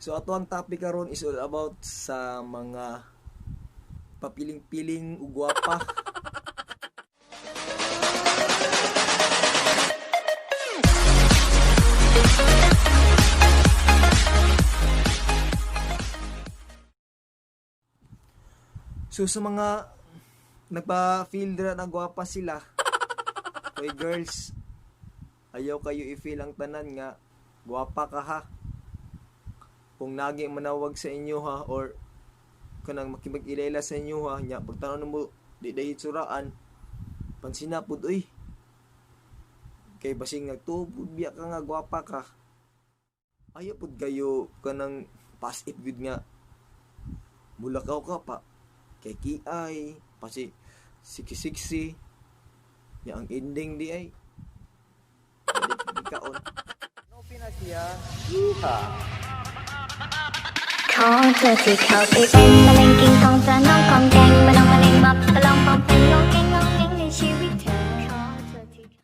So ato ang topic karon is all about sa mga papiling-piling ug gwapa. So sa mga nagpa-feel dira na gwapa sila, oy girls, ayaw kayo i-feel ang tanan nga gwapa ka ha. Kung nagi manawag sa inyo ha or kanang makipag-ilayla sa inyo ha, nya pagtan-aw mo di dahil suraan, pansina pud oy. Kay basing nagtuo pud biya ka nga gwapa ka. Ayaw pud kayo kanang pass it gud nga mulakaw ka pa kay kiay pasi siksi-siksi nya ang ending di ay balik di kaon. ขอเธอที่เข้าไปเป็นมะเร็งกินของเธอน้องของแกง